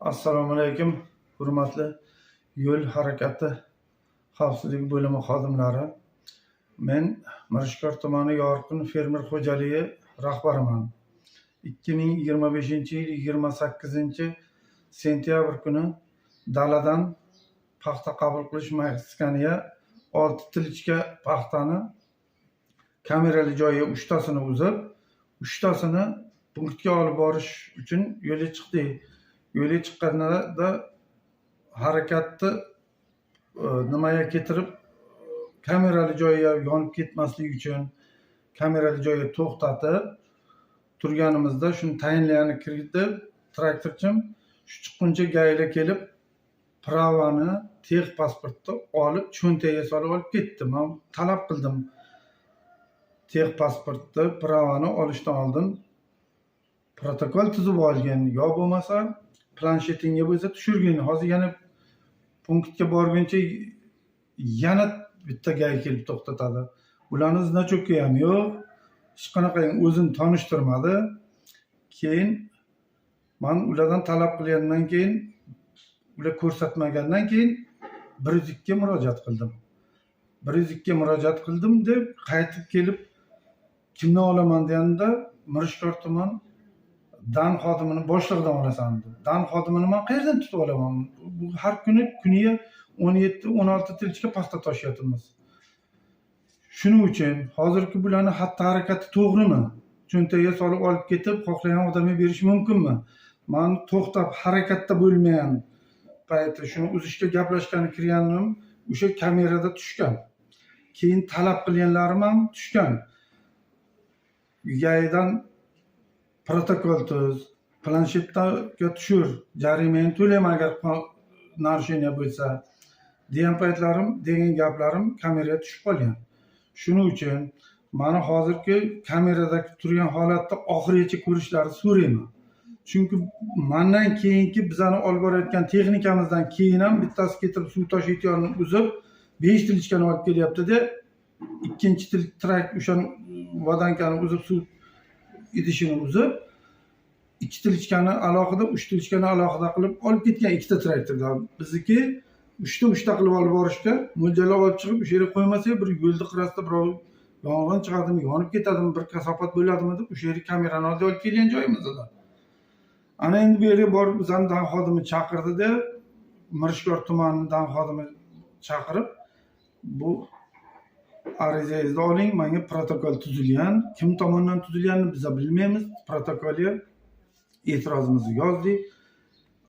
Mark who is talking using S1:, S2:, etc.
S1: Assalomu alaykum, hurmatli yo'l harakati xavfsizligi bo'limi xodimlari. Men Mirishkor tumani Yorqin fermer xo'jaligi rahbariman. 2025-yil 28 sentyabr kuni daladan paxta qabul qilish maskaniga olti tilichka paxtani kamerali joyiga uchtasini uzib, uchtasini punktga olib borish uchun yo'lga chiqdik. Yo'lga chiqqanda harakatni nimaga keltirib, kamerali joyiga yonib ketmasligi uchun kamerali joyga to'xtatib turganimizda, shuni tayinlayani kiritib, traktorchim shu chiqquncha ГАИ lar kelib, права ni, тех pasportni olib, cho'ntagiga solib olib ketdi. Man talab qildim, тех pasportni, права ni olishdan oldin protokol tuzib olgin yo bo'lmasa planshetingga bo'lsa tushirgin. Hozir yana punktga borguncha yana bitta ГАИ kelib to'xtatadi. Ularni значок i ham yo'q, hech qanaqa, o'zini tanishtirmadi. Keyin man ulardan talab qilgandan keyin, ular ko'rsatmagandan keyin 102ga murojaat qildim. 102ga murojaat qildim deb qaytib kelib, kimdan olaman deganda, Mirishkor tuman ДАН xodimini boshlig'idan olasan dedi. ДАН xodimini man qayerdan tutib olaman? Bu har kuni, kuniga 17-16 tilichka paxta tashyapmiz. Shuning uchun hozirgi bularni xatti harakati to'g'rimi? Cho'ntagiga solib olib ketib, xohlagan odamga berish mumkinmi? Man to'xtab, harakatda bo'lmagan payti shuni uzishga gaplashgani kirganim o'sha kamerada tushgan. Keyin talab qilganlarim ham tushgan. ГАИ dan protokol tuz, planshetga tushir, jarimangni to'layman agar нарушение bo'lsa, degan paytlarim, degan gaplarim kameraga tushib qolgan. Shuning uchun mani hozirgi kamerada turgan holatda oxirigacha ko'rishlarini so'rayman. Chunki mandan keyingi bizani olib borayotgan texnikamizdan keyin ham bittasi keltirib, suv tashiyotganini uzib, besh tilichkani olib kelyaptida, ikkinchi til trak o'shani воданка ni uzib, suv idishini uzib, ikki tilichkani alohida, uch tilichkani alohida qilib olib ketgan ikkita traktorda. Bizniki uchta uchta qilib olib borishga mo'ljallab olib chiqib, o'sha yerga qo'ymasak, bir yo'lni qirrasida birov yong'in chiqadimi, yonib ketadimi, bir kasofat bo'ladimi deb o'sha yerga kamerani oldiga olib kelgan joyimiz edi. Ana endi bu yerga borib, bizani ДАН xodimi chaqirdida, Mirishkor tumani ДАН xodimi chaqirib, bu arizangizni oling, manga protokol tuzilgan, kim tomonidan tuzilganini biza bilmaymiz, protokolga e'tirozimizni yozdik.